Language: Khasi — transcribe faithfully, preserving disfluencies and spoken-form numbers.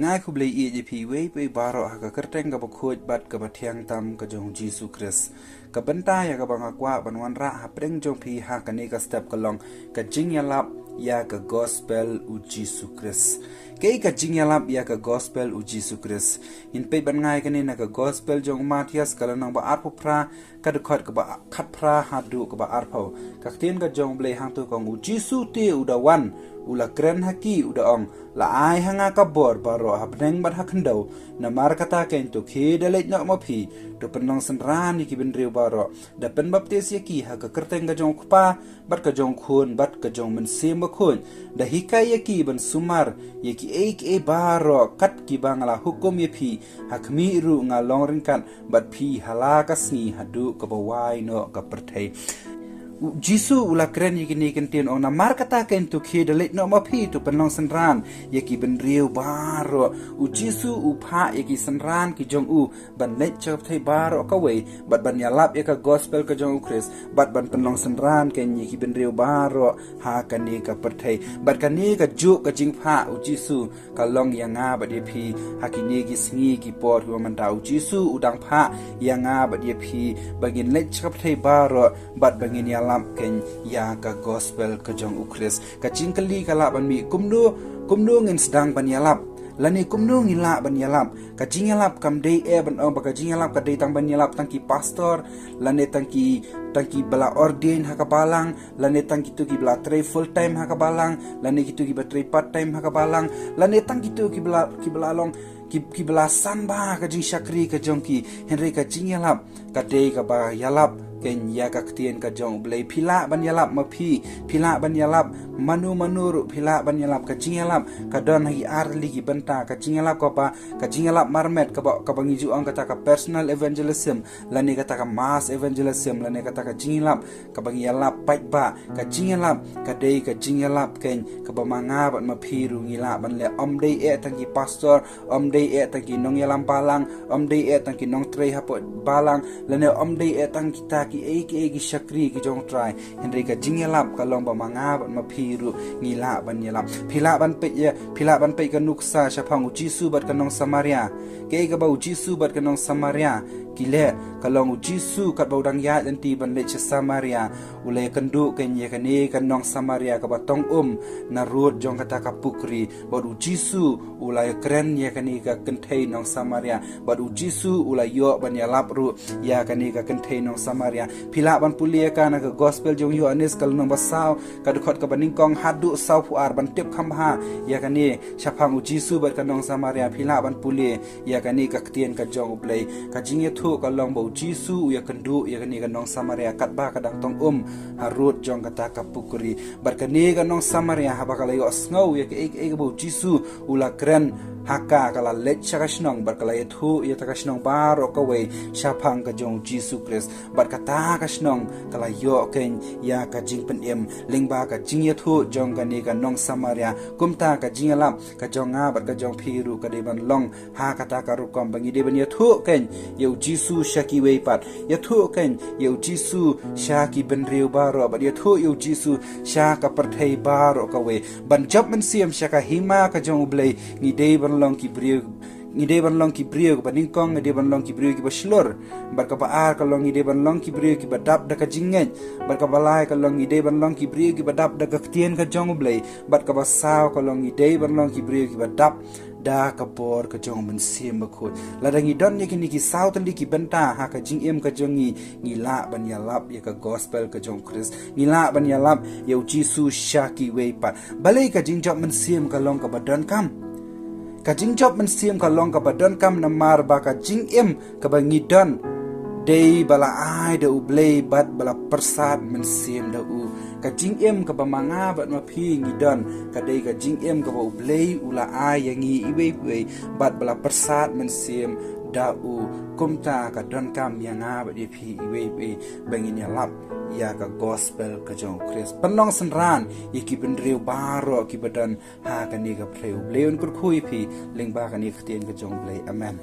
Nga ai khublei ïa phi wei phi baroh ha ka kyrteng kaba khuid bad kaba thiang tam ka jong u Jisu Khrist. Ka bynta ïa kaba nga kwah ban wanrah hapdeng jong phi ha kane ka step ka long ka jingïalap ïa ka gospel u Jisu Khrist. Kaei ka jingïalap ïa ka gospel u Jisu Khrist? Ngin peit ban nga ïa kane na ka gospel jong u Mathaios ka lynnong ba arphew phra, ka dkhot kaba khatphra haduh kaba arphew. Ka ktien ka jong u Blei hangto ka ong, u Jisu te u da wan, u la kren ha ki, u da ong, la ai ha nga ka bor baroh ha bneng bad ha khyndew. Namar kata keiñ to khie da leit noh ma phi, to pynlong synran ïa ki bynriew baroh, da pynbaptis ïa ki ha ka kyrteng ka jong u Kpa bad ka jong u Khun bad ka jong u Mynsiem Bakhuid, da hikai ïa ki ban sumar ïa kiei kiei baroh kat kiba nga la hukum ïa phi. Ha khmih ruh nga long ryngkat bad phi ha la ka sngi haduh kaba wai noh ka pyrthei. U Jisu u la kren ïa kine ki ktien, ong, namar kata keiñ to khie da leit noh ma phi, to pynlong synran ïa ki bynriew baroh. U Jisu u phah ïa ki synran ki jong u ban leit sha ka pyrthei baroh kawei bad ban ïalap ïa ka gospel ka jong u Khrist bad ban pynlong synran keiñ ïa ki bynriew baroh ha kane ka pyrthei. Bad kane ka juk ka jingphah u Jisu ka long ïa nga bad ïa phi ha kine ki sngi ki por kiba mynta. U Jisu u dang phah ïa nga bad ïa phi ba ngin leit sha ka pyrthei baroh bad ba ngin ïalap keiñ ïa ka gospel ka jong u Khrist. Ka jingkylli ka lah ban mih, kumno, kumno ngin sdang ban ïalap? Lane kumno ngi lah ban ïalap? Ka jingïalap kam dei eh ban ong ba ka jingïalap ka dei tang ban ïalap tang ki pastor, lane tang ki, tang kiba la ordain ha ka balang, lane tang kito kiba la trei full time ha ka balang, lane kito kiba trei part time ha ka balang, lane tang kito kiba la, kiba la long, ki, kiba la san bha ka jingshakri ka jong ki. Hynrei ka jingïalap ka dei kaba ïalap keiñ ïa ka ktien ka jong u Blei. Phi lah ban ïalap ma phi, phi lah ban ïalap mano mano ruh, phi lah ban ïalap. Ka jingïalap ka don ha ki ar tylli ki bynta. Ka jingïalap kaba, ka jingïalap marmet kaba, kaba ngi ju ong kata ka personal evangelism, lane kata ka mass evangelism, lane kata ka jingïalap kaba ngi ïalap paidbah. Ka jingïalap ka dei ka jingïalap keiñ kaba ma nga bad ma phi ruh ngi lah ban leh. Ym dei eh tang ki pastor, ym dei eh tang ki nongïalam balang, ym dei eh tang ki nongtrei hapoh balang, lane ym dei eh tang kita kiei kiei ki shakri ki jong u Trai. Hynrei ka jingïalap ka long ba ma nga bad ma phi ruh ngi lah ban ïalap. Phi lah ban peit ïa, phi lah ban peit ka nuksa shaphang u Jisu bad ka nong Samaria. Kaei kaba u Jisu bad ka nong Samaria ki leh? Ka long u Jisu katba u dang ïaid lynti ban leit sha Samaria, u la ïakynduh keiñ ïa kane ka nong Samaria kaba tong um na rud jong kata ka pukri. Bad u Jisu u la ïakren ïa kane ka kynthei nong Samaria, bad u Jisu u la ïoh ban ïalap ruh ïa kane ka kynthei nong Samaria. Phi lah ban pule ïa ka na ka gospel jong u Ïoannis ka lynnong ba saw, ka dkhot kaba nyngkong haduh sawphew ar, ban tip kham bha ïa kane shaphang u Jisu bad ka nong Samaria. Phi lah ban pule ïa kane ka ktien ka jong u Blei. Ka jingïathuh ka long ba u Jisu u ïakynduh ïa kane ka nong Samaria katba ka dang tong um ha rud jong kata ka pukri. Bad kane ka nong Samaria haba ka la ïohsngew ïa kaei kaei kaba u Jisu u la kren ha ka, ka la leit sha ka shnong bad ka la ïathuh ïa kata ka shnong baroh kawei shaphang ka jong u Jisu Khrist. Bad kata ka shnong ka la ïoh keiñ ïa ka jingpynim lyngba ka jingïathuh jong kane ka nong Samaria. Kumta ka jingïalap ka jong nga bad ka jong phi ruh ka dei ban long ha kata ka rukom ba ngi dei ban ïathuh keiñ ïa u Jisu sha kiwei pat, ïathuh keiñ ïa u Jisu sha ki bynriew baroh, bad ïathuh ïa u Jisu sha ka pyrthei baroh kawei. Ban jop mynsiem sha ka hima ka jong u Blei, ngi dei ban long ki briew, ngi dei ban long ki briew, kaba nyngkong ngi dei ban long ki briew kiba shlur, bad kaba ar ka long ngi dei ban long ki briew kiba dap da ka jingngeit, bad kaba lai ka long ngi dei ban long ki briew kiba dap da ka ktien ka jong u Blei, bad kaba saw ka long ngi dei ban long ki briew kiba dap da ka bor ka jong u Mynsiem Bakhuid. Lada ngi don ïa kine ki saw tylli ki bynta ha ka jingim ka jong ngi, ngi lah ban ïalap ïa ka gospel ka jong u Khrist, ngi lah ban ïalap ïa u Jisu sha kiwei pat. Balei ka jingjop mynsiem ka long kaba donkam? Ka jingjop mynsiem ka long kaba donkam namar ba ka jingim kaba ngi don dei ba la ai da u Blei bad ba la pyrsad mynsiem da u. Ka jingim kaba ma nga bad ma phi ngi don ka dei ka jingim kaba u Blei u la ai ïa ngi iwei pa iwei bad ba la pyrsad mynsiem da u. Kumta ka donkam ïa nga bad ïa phi iwei pa iwei ba ngin ïalap ïa ka gospel ka jong u Khrist. Pynlong synran ïa ki bynriew baroh kiba don ha kane ka pyrthei. U Blei un kyrkhu ïa phi lyngba kane ka ktien ka jong u Blei. Amen.